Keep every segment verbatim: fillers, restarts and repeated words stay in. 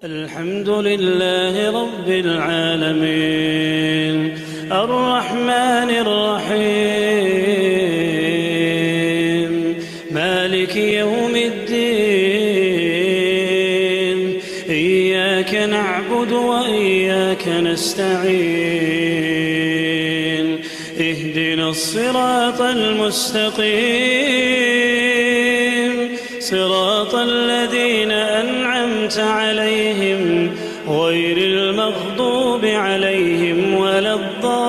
الحمد لله رب العالمين، الرحمن الرحيم، مالك يوم الدين، إياك نعبد وإياك نستعين، اهدنا الصراط المستقيم، صراط الذين أنعمت عليهم غير المغضوب عليهم ولا الضالين.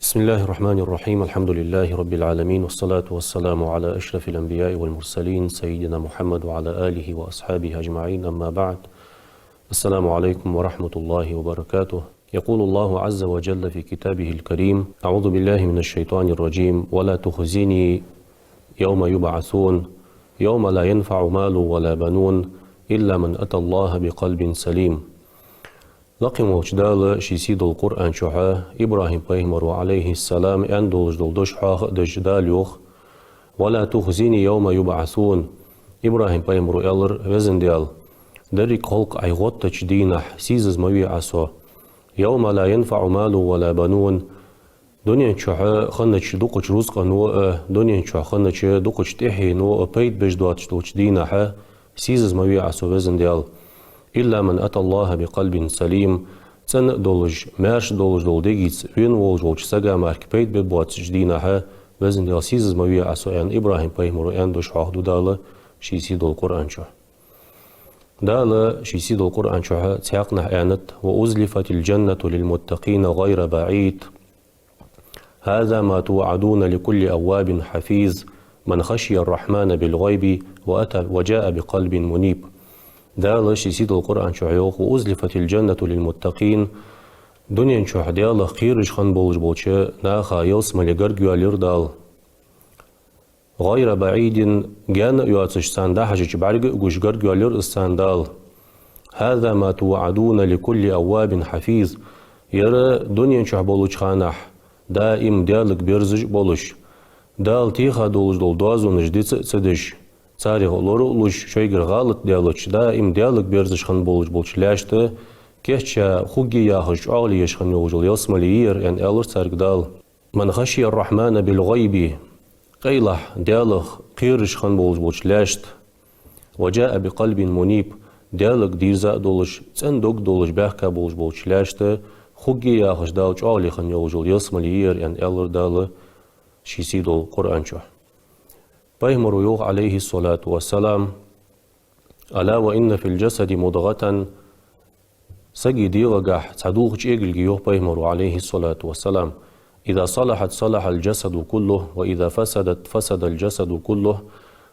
بسم الله الرحمن الرحيم. الحمد لله رب العالمين، والصلاة والسلام على أشرف الأنبياء والمرسلين سيدنا محمد وعلى آله وأصحابه أجمعين. أما بعد. السلام عليكم ورحمة الله وبركاته. يقول الله عز وجل في كتابه الكريم: أعوذ بالله من الشيطان الرجيم: ولا تخزني يوم يبعثون، يوم لا ينفع مال ولا بنون، إلا من أتى الله بقلب سليم. Лакхе волча Дала ший сийдолча Къуръан чухь ИбрахӀим пайхамара, عليه السلام, аьнна долаш дола дош хьоахадеш Дала йоах: ولا تخزني يوم يبعثون. ИбрахӀим пайхамара аьлар: Веза Даьла, деррига халкъ ӀайгӀоттача дийнахьа сийсаза ма ве Ӏа со. يوم لا ينفع مال ولا بنون. Дунен чухь хиннача дукхача рузкъано а, дунен чухь хиннача дукхача тӀехьено а пайда беш доацаш долча дийнахьа сийсаза ма ве Ӏа со, Веза Даьла. إلا من أتى الله بقلب سليم. ЦӀена а долаш, маьрша долаш дола дегица вена волаш волча сага мара пайда беш боацача дийнахьа, Веза Даьла, сийсаза ма ве Ӏа со, аьнна, ИбрахӀим пайхамара аьнна дош хьоахаду Дала ший сийдолча Къуръан чухь. Дала ший сийдолча Къуръан чухь цхьаькханахьа аьннад: وأزلفت الجنة للمتقين غير بعيد، هذا ما توعدون لكل أواب حفيظ، من خشي الرحمن بالغيب وأتى، وجاء بقلب منيب. Дала ший сийдолча Къуръан чухь йоах: وأزلفت الجنة للمتقين. Дунен чухь Даьлах кхераш хинна болаш болча наха ялсмале гарга йоалаяьр Дала. غير بعيد, гаьна а йоацаш, царна дӀахьежача бӀарга а гуш, гарга йоалаяьр из царна Дала. هذا ما توعدون لكل أواب حفيظ. Ер дунен чухь болча ханахь даим Даьлага берзаш а болаш, Дала теха долаш дола доазонаш дица а ца деш, царех лора а луш, шоайгара гӀалат даьлча, даим Даьлага берзаш хинна болаш болча лаьшта кийчъяь хургья яхаш чӀоагӀо еш хинна йолаш йола ялсмале я ер, аьнна, аьлар царга Дала. من خشي الرحمن بالغيب, къайлахь Даьлах кхераш хинна болаш болча лаьшта, وجاء بقلب منيب, Даьлага дийрза а долаш, цӀена дог а долаш, баьхка болаш болча лаьшта хургья яхаш Дала чӀоагӀо лехаш хинна йолаш йола ялсмале я ер, аьнна, аьлар Дала ший сийдолча Къуръан чухь. Пайхамара йоах, عليه الصلاة والسلام: ألا وإن في الجسد مضغة. Сага дегӀагахь цхьа дулх чӀегилг я, йоах пайхамара, عليه الصلاة والسلام: إذا صلحت صلح الجسد كله، وإذا فسدت فسد الجسد كله.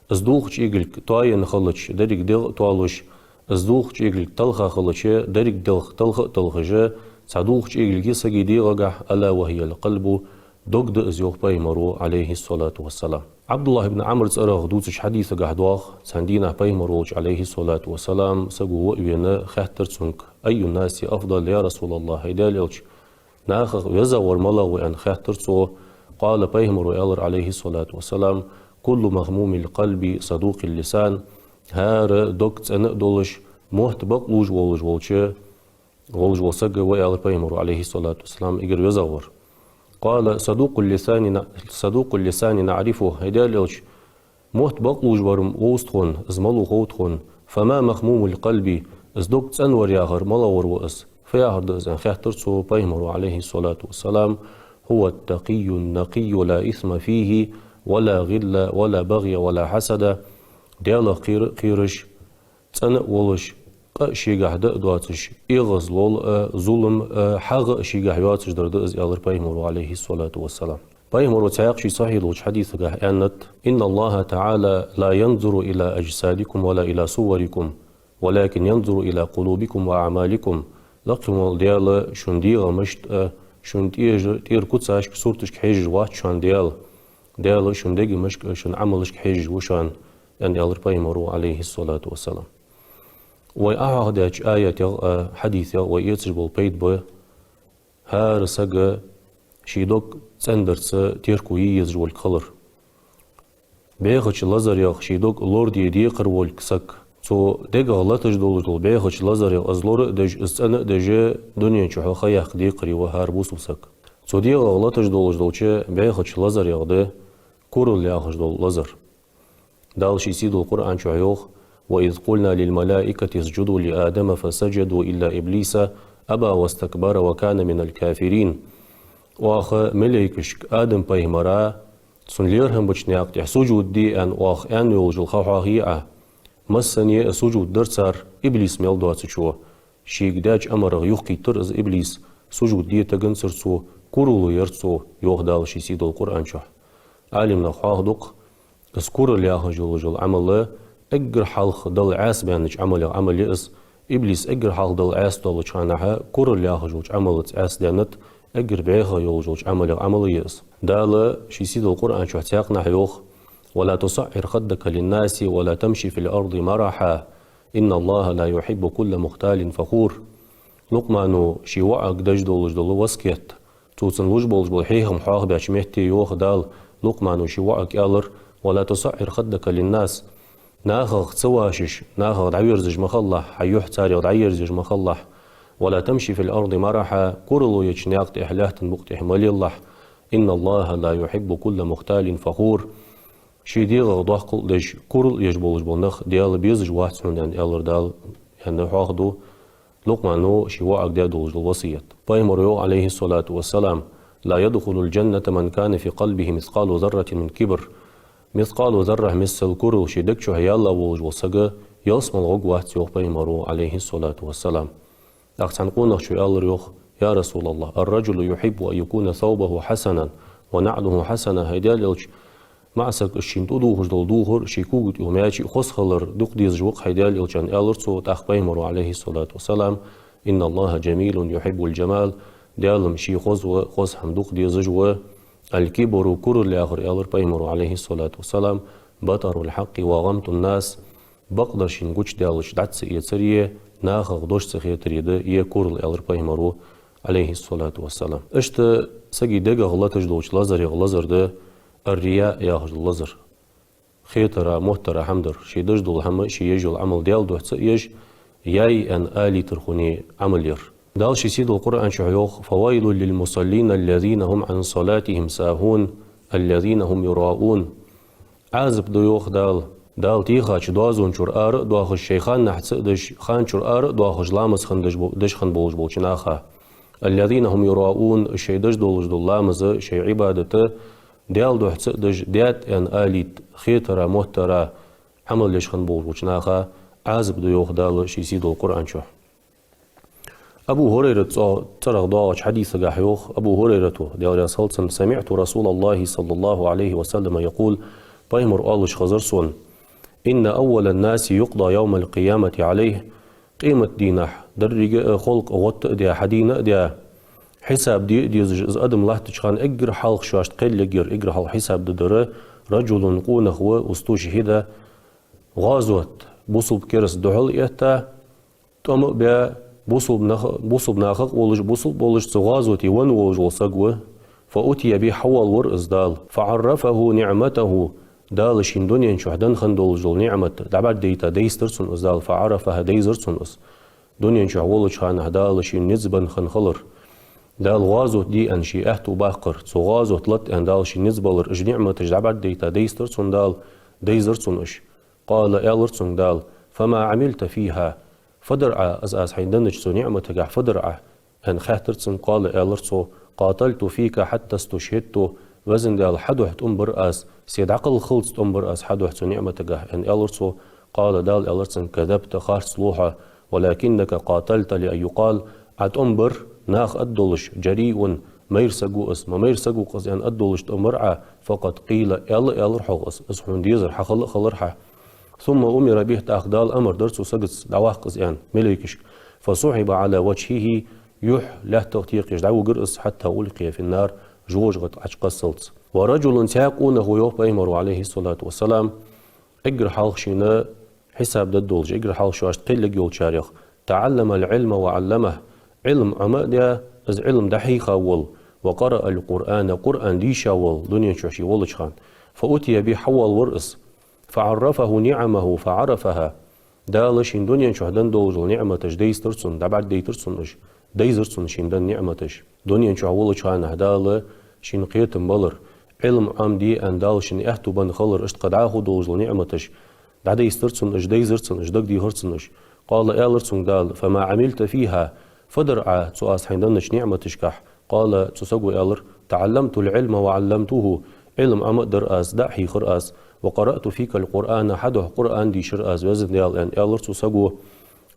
Из дулх чӀегилг тоаяь хилча, деррига дегӀ а тоалуш, из дулх чӀегилг талха хилча, деррига делх талха а талхаш, цхьа дулх чӀегилг я сага дегӀагахь, ألا وهي القلب, дог да из, йоах пайхамара, عليه الصلاة والسلام. ӀабдуллахӀ ибн Ӏамра цӀерагӀа дувцача хьадисагахь доагӀа, цхьан дийнахьа пайхамар волча, عليه الصلاة والسلام, саго ва а вена, хаьттар цунга: أي الناس أفضل يا رسول الله, хӀай Даьла Элча, нахах везагӀвар малагӀа ва, аьнна, хаьттар цо. قال, пайхамара аьлар, عليه الصلاة والسلام: كل مخموم القلب صدوق اللسان. ХӀара дог цӀена а долаш, мотт бакълувш волаш волча, волаш вола саг ва, аьлар пайхамара, عليه الصلاة والسلام, эггара везагӀвар. قال: صدوق اللسان ن-، صدوق اللسان نعرفه, хӀай Даьла Элча, мотт бакълувш вар вовз тхона, из малув хов тхона. فما مخموم القلب, из дог цӀена вар яхар малагӀвар ва из, фу яхар да из, аьнна, хаьттар цо пайхамара, عليه الصلاة والسلام: هو التقي النقي لا إثم فيه ولا غل ولا بغي ولا حسد. Даьлах кхера-, кхераш, цӀена а волаш, къа а шийгахь да а доацаш, эгӀазлол а, зулам а, хьагӀ а шийгахь йоацаш дар да из, аьлар пайхамара, عليه الصلاة والسلام. Пайхамара цхьаькха ший сахьихь долча хьадисагахь аьннад: إن الله تعالى لا ينظر إلى أجسادكم ولا إلى صوركم، ولكن ينظر إلى قلوبكم وأعمالكم. Лакхе вола Даьла шун дегӀамашта а, шун тӀера, тӀера куцашка, сурташка хьежаш вац шоана Даьла. Даьла шун дегамашка а, шун Ӏамалашка хьежаш ва шоана, аьнна, аьлар пайхамара, عليه الصلاة والسلام. Вай Ӏохьоахадаьча аятех а, хьадисех а вай эцаш бола пайда ба: хӀара сага ший дог цӀендарца терко е езаш волга хилар. БӀехача лазарех ший дог лораде декхар волга саг. Цо дегах латаш долаш дола бӀехача лазарех из лора а деш, из цӀена а деш, дунен чухь ха яккха декхаре ва хӀара бусалба саг. Цо дегӀах латаш долаш долча бӀехача лазарех да курал яхаш дола лазар. Дала ший сийдолча Къуръан чухь йоах: «وإذ قلنا للملائكة اسجدوا لآدم فسجدوا إلا إبليس أبى واستكبر وكان من الكافرين». Оаха малейкашка Адам пайхамара цун лерхӀам беча наькъа тӀа сужуд де аьнна оаха аьнна йолаш йола ха хьоахайий Ӏа? Массане а сужуд дир цар, иблис мел доацачо. Шийга даьча амарах юхакхийттар из иблис, сужуд де таганзар цо, курало яр цо, йоах Дала ший сийдолча Къуръан чухь. Ӏалимнаха хьоахаду-кх, из курал яхаш йолаш йола Ӏамал эггара хьалха Далла Ӏаьсабаьннача Ӏамалех Ӏамал я из. Иблис эггара хьалха Далла Ӏаьсадолча хана курал яхаш йолча Ӏамалца Ӏаьсадаьннад, эггара бӀеха йолаш йолча Ӏамалех Ӏамал я из. Дала ший сийдолча Къуръан чухь цхьаькханахьа йоах: «ولا تصعر خدك للناس ولا تمش في الأرض مرحا إن الله لا يحب كل مختال فخور». Лукъмано ший воӀага деш долаш дола васкет, цо цунна луш болаш бола хьехам хьоахабаьча метте йоах Дала, Лукъмано ший воӀага аьлар: «ولا تصعر خدك للناس». Нахах ца вашаш, нахах дӀаверзаш ма хилалахь, хьа юхь царех дӀаерзаеш ма хилалахь. «ولا تمش في الأرض مرحا», курало еча наькъа тӀа, лаьттан букъа тӀа ма лелалахь. «إن الله لا يحب كل مختال فخور». Ший дегӀах доккхал а деш, курал а еш болаш бола нах Даьла безаш вац хьона, аьнна, аьлар Дала, аьнна, хьоахаду Лукъмано ший воӀага даь долаш дола васкет. Пайхамара йоах, Ӏалайхи ссалату вассалам: «لا يدخل الجنة من كان في قلبه مثقال ذرة من كبر». Мискъалу заррахь миссел курал ший дег чухь ялла волаш вола саг ялсмала гӀоргвац, йоах Пайхамара, Ӏалайхи ссалату вассалам. ТӀаккха цхьан къонахчо аьлар йоах: «يا رسول الله، الرجل يحب أن يكون ثوبه حسنا ونعله حسنة». ХӀай Даьла Элча, маӀа саг шийна тӀадувхаш дола духар, ший кога тӀа йола маьчи хоза хилар дукха дезаш ва-кх, хӀай Даьла Элча, аьнна, аьлар цо. ТӀаккха Пайхамара, Ӏалайхи ссалату вассалам: «إن الله جميل يحب الجمال». Даьла-м ше хоза ва, хоза хӀама дукха дезаш ва. «الكبر», курал яхар, аьлар Пайхамара, Ӏалайхи ссалату вассалам, «بطر الحق وغمط الناس». Бакъдар шийна гучадаьлча дӀа ца эцари, нахах дош ца хетари да е курал, аьлар Пайхамара, Ӏалайхи ссалату вассалам. Иштта сага дегах латаш долча лазарех лазар да ар-рияъ яхаш дола лазар. Хетара, моттара хӀама дар, ше деш дола хӀама, ше еш йола Ӏамал Даьла духьа ца еш, яй аьнна алийтар хуле Ӏамал яр. Дала ший сийдолча Къуръан чухь йоах: «فويل للمصلين الذين هم عن صلاتهم ساهون الذين هم يراءون». Ӏазап да, йоах Дала, Дала техача доазон чура ара а доахаш, шоай ханнахьа ца а деш, ханна чура ара а доахаш, ламаз хинна деш бо-, деш хинна болаш болча наха. «الذين هم يراءون», шоай деш долаш дола ламаз, шоай Ӏибадат Даьла духьа ца а деш, даьд аьнна алийта, хетара, моттара Ӏамал еш хинна болаш болча наха Ӏазап да, йоах Дала ший сийдолча Къуръан чухь. Абу ХӀурайрата цӀо-, цӀерагӀа доагӀача хьадисагахь йоах Абу ХӀурайрата, Даьла раьза хилва цунна: «سمعت رسول الله صلى الله عليه وسلم يقول», Пайхамара оалаш хезар сона: «إن أول الناس يقضى يوم القيامة عليه». Къематдийнахьа деррига а халкъ гӀотта а даь, хьадийна а даь, хьисап де а дезаш, из адам латтача хана эггара хьалха шоашта кхел ергьяр, эггара хьалха хьисап дергдар, «رجل», къонах ва, «استشهد», гӀазот, бусалба кераста духьал а этта, тӀом а баь, бусалба нах-, бусалба нахах а волаш, бусалба волаш, цу гӀазоте венна волаш вола саг ва. «فأتي به», хьавоалавир из Дала. «فعرفه نعمته», Дала шийна дунен чухь денна хинна долаш дола ниӀмат дӀабӀаргадайта, дайзадир цунна из Дала. «فعرفها», дайзар цунна из. Дунен чухь волча хана Дала шийна низ бенна хинна хилар, Дала гӀазот де аьнна ший аьттув баккхар, цу гӀазот латт аьнна Дала шийна низ балар, уж ниӀматаш дӀабӀаргадайта, дайзадир цунна Дала, дайзар цунна уж. «قال», аьлар цунга Дала: «فما عملت فيها». Фу дир Ӏа, из аз хьайна деннача цу ниӀматагахь фу дир Ӏа? Аьнна хаьттар цунга. «قال», аьлар цо: «قاتلت فيك حتى استشهدت». Везан Даьла, хьа духьа тӀом бир аз, се дӀакхалххалца тӀом бир аз хьа духьа цу ниӀматагахь, аьнна, аьлар цо. «قال», Дала аьлар цунга: «كذبت», харц лув хьо, «ولكنك قاتلت لأن يقال». Ӏа тӀом бир, наха аргдолаш: «جريء», майра саг ва из, ма майра саг ва-кх из, аьнна, аргдолаш тӀом бир Ӏа, «فقد قيل», аьлла а аьлар хьога из, из хьона дезар хьахила а хилар хьа. «ثم أمر به», тӀаккха Дала амар дир цу сагаца: «ДӀаваккха из», аьнна, малейкашка. «فسحب على وجهه», юхь лаьттах текхаш дӀавигар из, «حتى ألقي في النار», жожагӀата Ӏочукхессалца. «ورجل», цхьа къонах ва, йоах Пайхамара, Ӏалайхи ссалату вассалам, эггара хьалха шийна хьисап дергдолаш, эггара хьалха шоашта кхел ергйолчарех, «تعلم العلم وعلمه», Ӏилма Ӏома а даь, из Ӏилма дӀахьийха вола, وقرأ القرآن, Къуръан дийша вола дунен чу ше волча хана. فأتي به, хьавоалавир из. فعرفه نعمه فعرفها, Дала шийна дунен чу денна долаш дола ниӀматаш дайзийтар цунна, дӀабӀаргадайтар цунна уж, дайзар цунна шийна денна ниӀматаш. Дунен чу волча хана Дала шийна кхетам балар, Ӏилма Ӏомаде аьнна Дала шийна аьттув бенна хилар, иштта кхы дӀахо долаш дола ниӀматаш дӀадайзийтар цунна уж, дайзар цунна уж, дагадехар цунна уж. قال, аьлар цунга Дала: فما عملت فيها, фу дир Ӏа цу Аз хьайна деннача ниӀматашкахь? قال, цу саго аьлар: تعلمت العلم وعلمته, Ӏилма Ӏомадир Аз, дӀа а хьийхар Аз, وقرأت فيك القرآن, хьа духьа Къуръан дийшар Аз, Веза Даьла, аьнна, аьлар цу саго.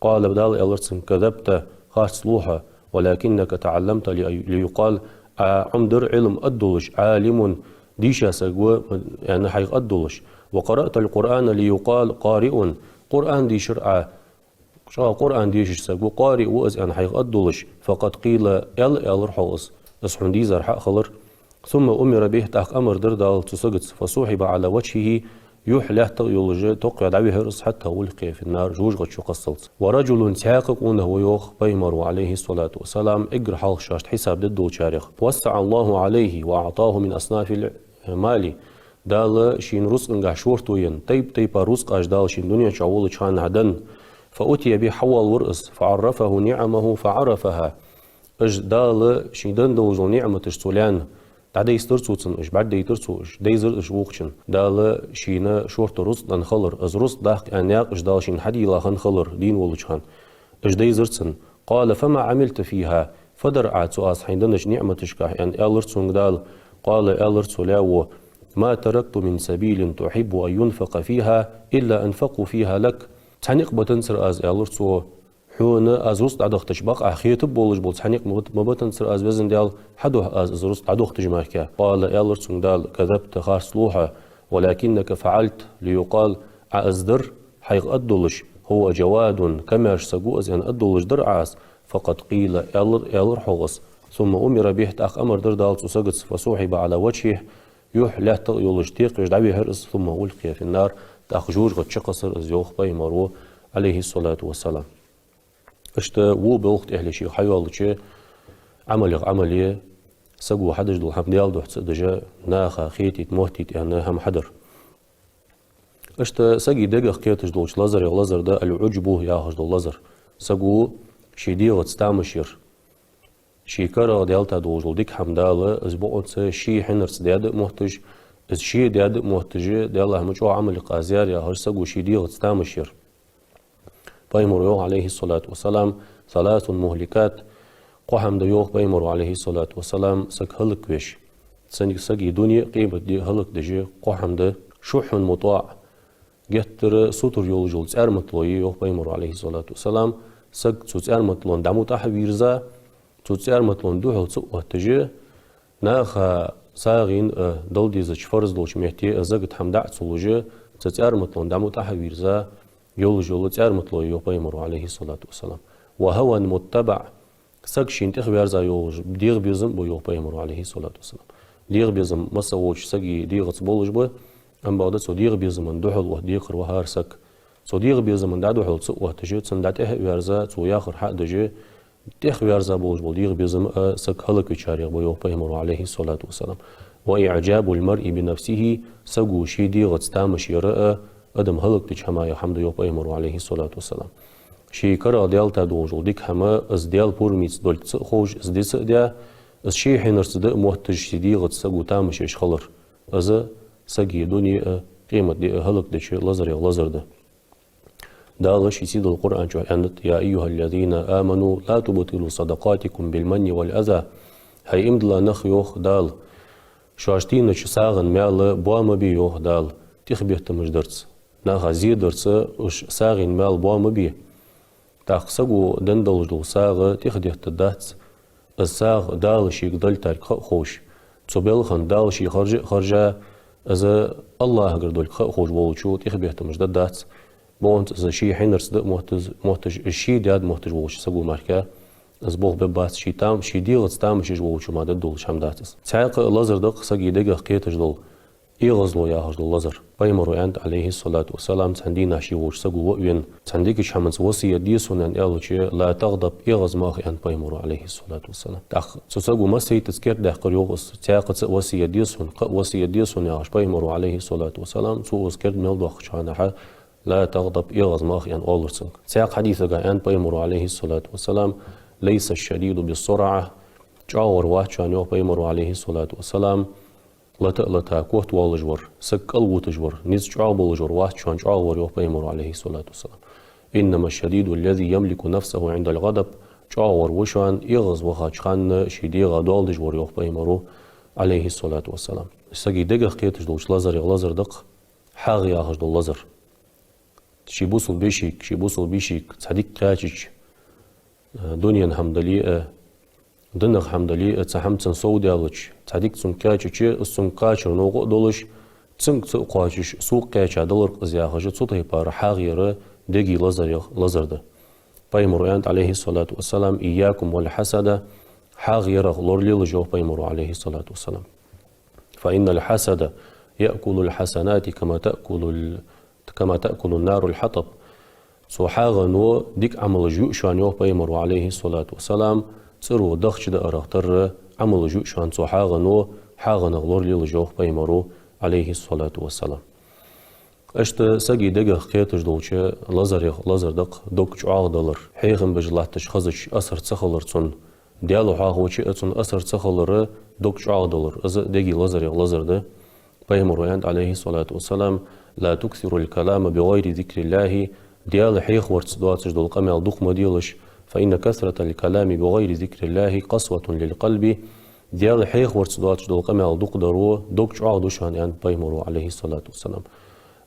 قال, Дала аьлар цунга: كذبت, харц лув хьо, ولكنك تعلمت لي-, ليقال, Ӏа Ӏомадир Ӏилма аргдолаш, عالم, дийша саг ва, аьнна, хьайх аргдолаш. وقرأت القرآن ليقال قارئ, Къуръан дийшар Ӏа, чӀоагӀа Къуръан дешаш саг ва, قارئ ва из, аьнна, хьайх аргдолаш. فقد قيل, аьлар, аьлар хьога из, из хьона дийзар хьа а хилар. ثم أمر به, тӀаккха амар дир Дала цу сагаца, فسحب على وجهه, юхь лаьттах йолаш токхе дӀавихьар из, حتى ألقي في النار, жожагӀата чу кхессалца. ورجل, цхьаькха къонах ва, йоах пайхамаро, عليه الصلاة والسلام, эггара хьалха шоашта хьисап дергдолчарех. وسع الله عليه وأعطاه من أصناف المال, Дала шийна рузкъангахь шорто енна, тайп-тайпара рузкъаш Дала шийна дунен чу волча хана денна. فأتي به, хьавоалавир из, فعرفه نعمه فعرفها. Уж Дала шийна денна долаш дола ниӀматаш цо лаьнна, дӀадайзийтар цо цунна уж, бӀаргадайтар цо уж, дайзар уж вокхачунна. Дала шийна шорто рузкъ денна хилар, из рузкъ даккха аьнна наькъаш Дала шийна хьадийла хинна хилар дийна волча хана, уж дайзар цунна. قال: فما عملت فيها؟ Фу дир Ӏа цу Аз хьайна деннача ниӀматашкахь, аьнна, аьлар цунга Дала. قال, аьлар цу лаьво: ما تركت من سبيل تحب أن ينفق فيها إلا أنفقت فيها لك. Цхьа никъ битанзар Аз, аьлар цо, хьона Аз рузкъ дӀадахийтача бакъахьа хетаргболаш бола цхьа никъ ма бит-, ма битанзар Аз, Веза Даьла, хьа духьа Аз из рузкъ дӀадохийтача мара. قال, аьлар цунга Дала: كذبت, харц лув хьо, ولكنك فعلت ليقال, Ӏа из дир, хьайх аргдолаш, هو جواد, камаьрша саг ва из, аьнна, аргдолаш дир Ӏа из. فقد قيل, аьлар, аьлар хьога из. ثم أمر به, тӀаккха амар дир Дала цу сагаца, فسحب على وجهه, юхь лаьттах йолаш текхаш дӀавихьар из, ثم ألقي في النار, тӀаккха жожагӀата чу кхессар из, йоах пайхамаро, عليه الصلاة والسلام. Иштта во болх тӀехьле шийх хьайоалача, Ӏамалех Ӏамале, саго хьадеш дола хӀама Даьла духьа ца а деш, наха хетийта, моттийта аьнна хӀама хьадар. Иштта сага дегах кхеташ долча лазарех лазар да аль-Ӏуджбу яхаш дола лазар. Саго ший дегӀаца тамаш яр. Ший карагӀдаьлча долаш дола дика хӀама Дала, из бокъонца ший хьинарца даьд а мотташ, из ше даьд а мотташ, Даьллахь, ма чӀоагӀа Ӏамал кхаьчар яхаш, саго ший дегӀаца тамаш яр. Пайхамаро йоах, عليه الصلاة والسلام: ثلاث مهلكات, кхо хӀама да, йоах пайхамаро, عليه الصلاة والسلام, саг хӀалаквеш. Цунга сага дуне а, къематди а хӀалакдеш кхо хӀама да: شح مطاع, геттара сутара йолаш йола цӀарматало я, йоах пайхамаро, عليه الصلاة والسلام, саг цу цӀарматалонна дӀа мутӀахьа вийрза, цу цӀарматалонна духьал ца отташ, наха сагӀийна а, дала дезача фарз долча метте а закат хӀама дӀа а ца луш, цу цӀарматалонна дӀа мутӀахьа вийрза йолаш йола цӀарматало я, йоах пайхамаро, عليه الصلاة والسلام. وهوى متبع, саг шийна тӀехьаваьрза йолаш дегӀа безам а ба, йоах пайхамаро, عليه الصلاة والسلام. ДегӀа безам масса волча сага дегӀаца болаш ба, амма бакъда цу дегӀа безама духьал отта декхар ва хӀара саг. Цу дегӀа безама дӀадухьал ца отташ, цунна дӀатӀехьа а ваьрза, цо яхар хьа а деш, тӀехьаваьрза болаш бола дегӀа безам а саг хӀалаквечарех ба, йоах пайхамаро, عليه الصلاة والسلام. وإعجاب المرء بنفسه, саго ший дегӀаца тамаш яр а адам хӀалакдеча хӀамаех хӀама да, йоах пайхамаро, عليه الصلاة والسلام. Ший карагӀдаьлча долаш дола дика хӀама, из Даьла пурамаца долга ца а ховш, из де ца а даь, из ший хьинарца да а мотташ, ший дегӀаца саго тамаш еш хилар. Из сага дуне а, къематди а хӀалакдеча лазарех лазар да. Дала ший сийдолча Къуръан чу аьннад: يا أيها الذين آمنوا لا تبطلوا صدقاتكم بالمن والأذى. ХӀай иман дилла нах, йоах Дала, шоашта денача сагӀан маьл боа ма бе, йоах Дала, тӀехбеттамаш дарца. Наха зе дарца уж сагӀийна маьл боа ма бе. ТӀаккха саго денна долаш дола сагӀа тӀехдеттаргдац, из сагӀа Дала шийга далийтарг ха а ховш, цу балхана Дала ше харжа а харжа, из АллахӀагара долга ха а ховш волчо тӀехбеттамаш дергдац. Бокъонца из ший хьинарца да а мотташ, мотташ, из ше даьд мотташ волча саго мара из болх бергбац, ший там-, ший дегӀаца тамаш еш волчо мара дергдолаш хӀама дац из. Цхьаькха а лазар да-кх сага дегах кхеташ дола. эгӀазло яхаш дола лазар. Пайхамаро аьннад, Ӏалайхи ссалату вассалам, цхьан дийнахьа ше волча саго ва а вена, цхьан дикача хӀаманца васкет де сона аьнна аьлча, ла тагӀдаб, эгӀаз ма хилда аьннад Пайхамаро, Ӏалайхи ссалату вассалам. ТӀаккха цу саго массайттаза кердадаьккхар йоах из, цхьаькхаза а васкет де сона, кхы а васкет де сона яхаш Пайхамаро, Ӏалайхи ссалату вассалам, цо из керда мел доаккхача хана, ла тагӀдаб, эгӀаз ма хила аьнна оалар цунга. Цхьаькха хьадиса тӀа аьннад Пайхамаро, Ӏалайхи ссалату вассалам, лайса шшадиду биссарӀа, чӀоагӀа вар вац шоана йоах Пайхамаро, Ӏалайхи ссалату вассалам, лата а лата, котвоалаш вар, саг кӀалвуташ вар, низ чӀоагӀа болаш вар вац шоана чӀоагӀа вар йоах Пайхамаро, Ӏалайхи ссалату вассалам. Иннама шшадиду ллази ямлику нафсаху Ӏиндал гӀадаб, чӀоагӀа вар ва шоана эгӀаз вахача хана ший дегӀа доал деш вар йоах Пайхамаро, Ӏалайхи ссалату вассалам. Сага дегах кхеташ долча лазарех лазар да-кх хьагӀ яхаш дола лазар. Ший бусалба вешийга, ший бусалба йишийга цхьа дика кхаьчача, э, дунен хӀама дале а, динах хӀама дале а, цхьа хӀама цунна совдаьлча, цхьа дика цунга кхаьчача, из цунга кхачар новкъа а долаш, цунга ца а кхоачаш, сога кхаьча далар-кх из яхаш, цу тайпара хьагӀ яр дега лазарех лазар да. Пайхамаро аьннад, Ӏалайхи ссалату вассалам, ийякум вал хьасада, хьагӀ ярах лоралелаш йоах Пайхамаро, Ӏалайхи ссалату вассалам. Фа иннал хьасада яъкулул хьасанати кама таъкулул кама таъкулун нарул хьатаб. Цу хьагӀано дика Ӏамалаш юаш шоана йоах Пайхамаро, Ӏалайхи ссалату вассалам, цӀеро дахча даарах тарра Ӏамалаш юаш шоана цу хьагӀано, хьагӀанах лоралелаш йоах Пайхамаро, Ӏалайхи ссалату вассалам. Иштта сага дегах кхеташ долча лазарех лазар да-кх дог чӀоагӀдалар, хьехам беш латташ хезача асар ца хилар цунна, Даьла хьоахавача а цунна асар ца хилар дог чӀоагӀдалар, из дега лазарех лазар да. Пайхамаро аьннад, Ӏалайхи ссалату вассалам, ла туксирул калама би гӀайри зикриллахӀи, Даьла хьехаварца доацаш дола къамаьл дукха ма делаш, фа инна касратал калами би гӀайри зикриллахӀи къасватун лил къалби, Даьла хьехаварца доацаш дола къамаьл дукха даро дог чӀоагӀду шоана, аьннад Пайхамаро, Ӏалайхи ссалату вассалам.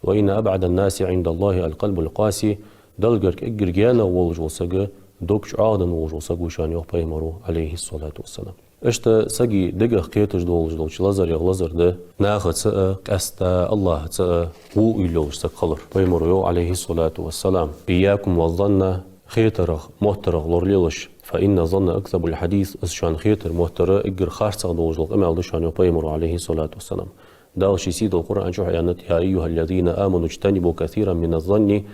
Ва инна абӀадан наси Ӏиндаллахи ал къалбул къаси, Далла гарга эггара гаьнагӀа волаш вола саг дог чӀоагӀденна волаш вола саг ва шоана йоах Пайхамаро, Ӏалайхи ссалату вассалам. Иштта сага дегах кхеташ долаш долча лазарех лазар да нахаца а, къаьстта АллахӀаца а во уйла йолаш саг хилар. Пайхамаро йоах, Ӏалайхи ссалату вассалам, ийякум ваз занна, хетарах, моттарах лоралелаш, фа инна занна акзабул хьадис, из шоана хетар, моттар эггара харцагӀа долаш дола къамаьл да шоана йоах Пайхамаро, Ӏалайхи ссалату вассалам. Дала ший сийдолча Къуръан чу аьннад, я айюхаллазина аману жтанибу касиран мина занни,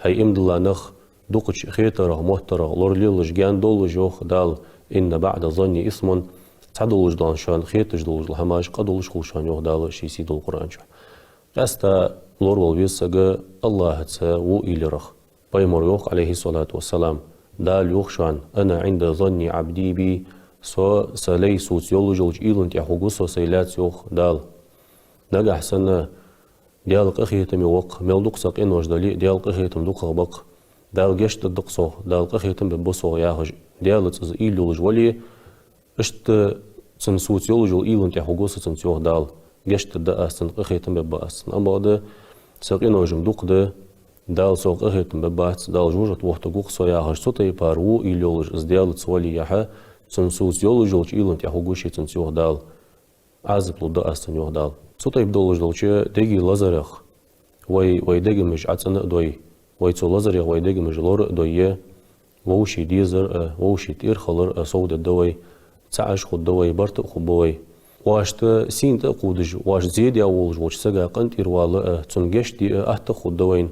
хӀай иман дилла нах, дукхача хетарах, моттарах лоралелаш, гаьна довлаш йоах Дала, инна баӀда занни исмун, цхьа долаш дола шоана хеташ долаш дола хӀамаш къа долаш хул шоана йоах Дала ший сийдолча Къуръан чу. Къаьстта лоравала веза саг АллахӀаца во уйла ярах. Пайхамаро йоах, Ӏалайхи ссалату вассалам, Дала йоах шоана, ана Ӏинда занни Ӏабди би, со са лай соца йолаш йолча уйлан тӀа хургва со сай лаьца йоах Дала. Нагахьа санна Даьла къахетаме ва-кх, мел дукха са къинош дале а, Даьла къахетам дукхагӀа ба-кх, Дала гешт дергда-кх сох, Дала къахетам бергба сох яхаш, Даьлаца из уйла йолаш вале, иштта цун соца йолаш йолча уйлан тӀа хургва со цунца йоах Дала, гешт дергда аз цунна, къахетам бергба аз цунна. Амма бакъда са къинош-м дукха да, Дала сох къахетам бергбац, Дала жожагӀате вохийтаргва-кх со яхаш, цу тайпара во уйла йолаш из Даьлаца вале яхьа, цун соца йолаш йолча уйлан тӀа хургва ше цунца йоах Дала. Ӏазап лургда аз цунна йоах Дала. Цу тайпа долаш долча дега лазарех вай, вай дегамаш ӀацӀена а дой, вай цу лазарех вай дегамаш лора а дой, вӀаший дезар а, вӀаший тӀера хилар а совдергда вай, цхьа Ӏаш хургда вай, барт а хургба вай. ВӀашта сийна тӀа а кхувдаш, вӀашта зе даь волаш волча сага къинтӀера вала а, цунна гешт де а атта хургда вайна.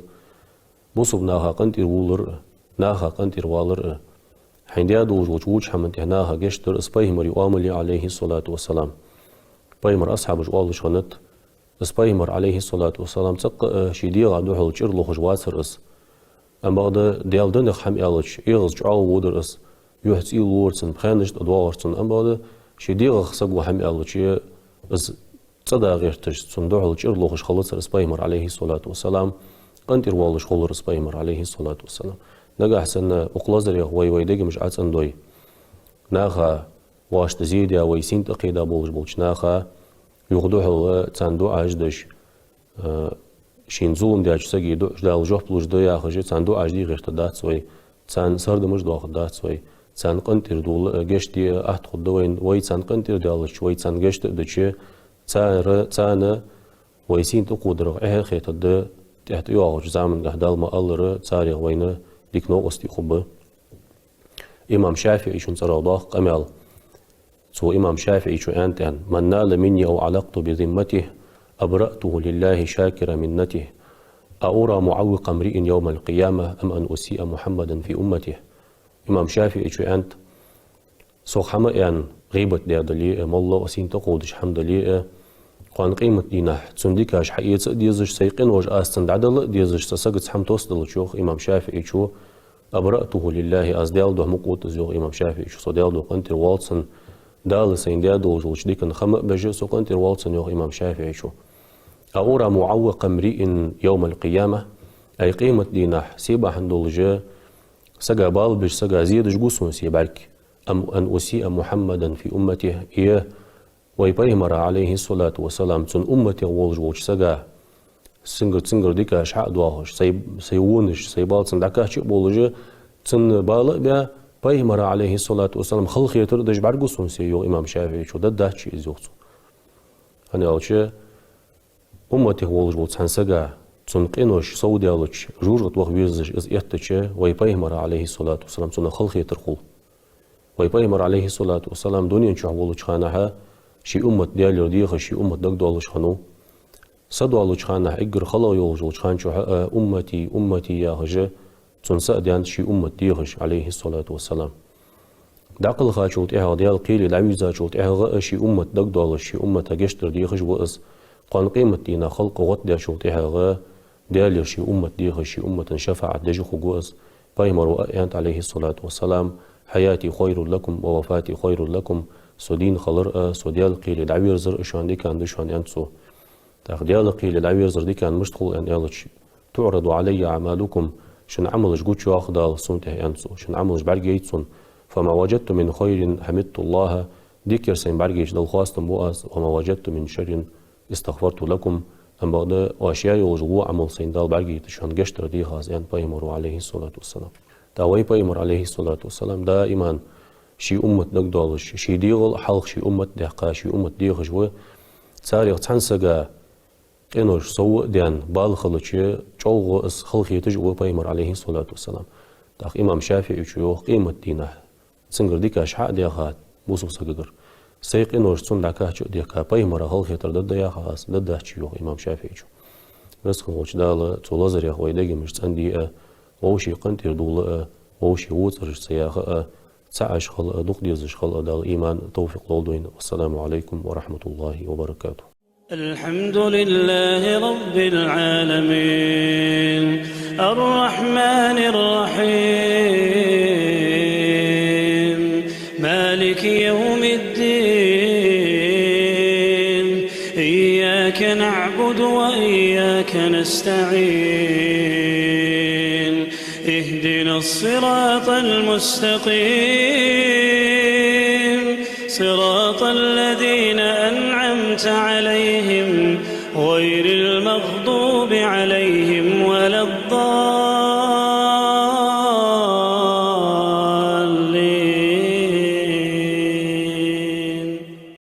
Бусалба наха къинтӀера вувлар а, наха къинтӀера валар а. Хьайна даь долаш волча воча хӀаман тӀа наха гешт дар, из Пайхамара оамал я, Ӏалайхи ссалату вассалам. Пайхамара асхьабаша оалаш хиннад, из Пайхамар, Ӏалайхи ссалату вассалам, цӀаккха а ший дегӀа духьал чӀир лохаш вацар из. Амма бакъда Даьла динах хӀама аьлча, эгӀаз чӀоагӀа водар из, юхь цӀий лора цун, пхаьннаш тӀадоагӀар цун. Амма бакъда ший дегӀах саго хӀама аьлча, из цӀадаха гӀерташ, цунна духьал чӀир лохаш хилацар из Пайхамар, Ӏалайхи ссалату вассалам, къинтӀера воалаш хулар из Пайхамар, Ӏалайхи ссалату вассалам. Нагахьа санна укх лазарех вай, вай дегамаш ӀацӀена дой, наха вӀашта зе даь, вай сийна тӀа кхийда болаш болча наха юха духьала царна дуӀаш деш, а, шийна зулам даьча сага дуӀаш, Дала жоп луш да яхаш, царна дуӀаш де гӀертаргдац вай, царна сардамаш доахаргдац вай, царна къинтӀера дувла а, гешт де а атта хургда вайна, вай царна къинтӀера даьлча, вай царна гешт а дича, цар, царна вай сийна тӀакхувдарах эхь а хетаргда, тӀехьа тӀайоагӀача замангахь Дала ма аллара, царех вайна дика новкъостий хургба. Имам ШафиӀийчун цӀерагӀа доагӀа къамаьл. Цу имам ШафиӀийчо аьннад: «Ман нала минни ав алакъту би зимматихи, أبرأته لله شاكر منته، أأرى معوق امرئ يوم القيامة أم أن أسيء محمدا في أمته. Имам ШафиӀийчо аьннад: «Сох хӀама аьнна, гӀийбат даь дале а, моллагӀа сийна тӀакховдаш хӀама дале а, кхоана къематдийнахьа цун дикаш хьаэца а дезаш, сай къинош аз цунна дӀадала а дезаш, цу сагаца хӀама тоссадалча, — йоах имам ШафиӀийчо, — أبرأته لله, аз Даьла духьа мукъа вут из, — йоах имам ШафиӀийчо, — со Даьла духьа къинтӀера воал цунна, Дала сайна даь долаш долча дикан хама а беш, со къинтӀера воал цунна», — йоах имам ШафиӀийчо. «أأرى معوق امرئ يوم القيامة, ай къематдийнахьа се бахьан долаш сага бала беш сага зе деш гу сона се бӀарг? أم أن أسيء محمدا في أمته, е вай пайхамара, عليه الصلاة والسلام, цун умматех волаш волча сага, цунгара, цунгара дикаш хьа а доахаш, сай, сай вонаш, сай бала цунна дӀакхача а болаш, цунна бала а баь, пайхамара, عليه الصلاة والسلام, халахетар а деш бӀарг гу сона се?» — йоах имам ШафиӀийчо. «Дергдац из, — йоах цо. — ХӀана аьлча, умматех волаш волча цхьан сага цун къинош совдаьлча, жожагӀате ваха везаш из эттача, вай пайхамара, عليه الصلاة والسلام, цунах халахетар хул. Вай пайхамар, عليه الصلاة والسلام, дунен чухь волча хана ший уммат Даьлагара дехаш, ший уммат дагадоалаш хиннав. Са доаллача хана, эггара халагӀа йолаш йолча хана чухь а, أمتي، أمتي яхаш, цун са а даьннад ший уммат дехаш, عليه الصلاة والسلام. ДӀакхелхачул тӀехьагӀа, Даьла кхеле дӀавийрзачул тӀехьагӀа а ший уммат дагадоалаш, ший уммата гешт дар дехаш ва из. Кхоана къематдийнахьа халкъ гӀоттадечул тӀехьагӀа Даьлагара ший уммат дехаш, ший уммата шафаӀат деш хургва из. Пайхамара аьннад, عليه الصلاة والسلام: حياتي خير لكم ووفاتي خير لكم, со дийна хилар а, со Даьла кхеле дӀаверзар а шоана дикан да шоана, аьннад цо. ТӀаккха Даьла кхеле дӀаверзар дикан мишта хул аьнна аьлча: تعرض علي أعمالكم, шун Ӏамалаш гучайоах Дала сона тӀа, аьннад цо, шун Ӏамалаш бӀаргайайт сона. فما وجدت من خير حمدت الله, дикаяр сайна бӀаргайча Далла хоастам бу аз, وما وجدت من شر استغفرت لكم, амма бакъда оаш яь йолаш во Ӏамал сайна Дала бӀаргайайта шоана гешт дар дех аз, аьннад пайхамара, عليه الصلاة والسلام. ТӀаккха вай пайхамар, عليه الصلاة والسلام, даиман ший уммат дагадоалаш, ший дегӀал хьалха ший уммат даьккха, ший уммат дехаш ва. Царех цхьан сага къинош сов а даьнна, бала хилча, чӀоагӀа из халахеташ а ва пайхамар, عليه الصلاة والسلام. ТӀаккха имам ШафиӀийчо йоах: къематдийнахьа цунгара дикаш хьа а даьха, бусалба сагагара, сай къинош цунна дӀакхача а дехка, пайхамара халахетар дергда яхар аз, дергдац, йоах имам ШафиӀийчо. Веза хинна волча Дала цу лазарех вай дегамаш цӀендиа, вовший къинтӀера дуллаа, вовший вацараш ца яха а, цаӀ аш хила а, дукха дезаш хила а Дала иман, тавфикъ лолда вайна. والسلام عليكم ورحمة الله وبركاته. الحمد لله رب العالمين، الرحمن الرحيم، مالك يوم الدين، إياك نعبد وإياك نستعين، اهدنا الصراط المستقيم، صراط الذين أنعمت عليهم، غير المغضوب عليهم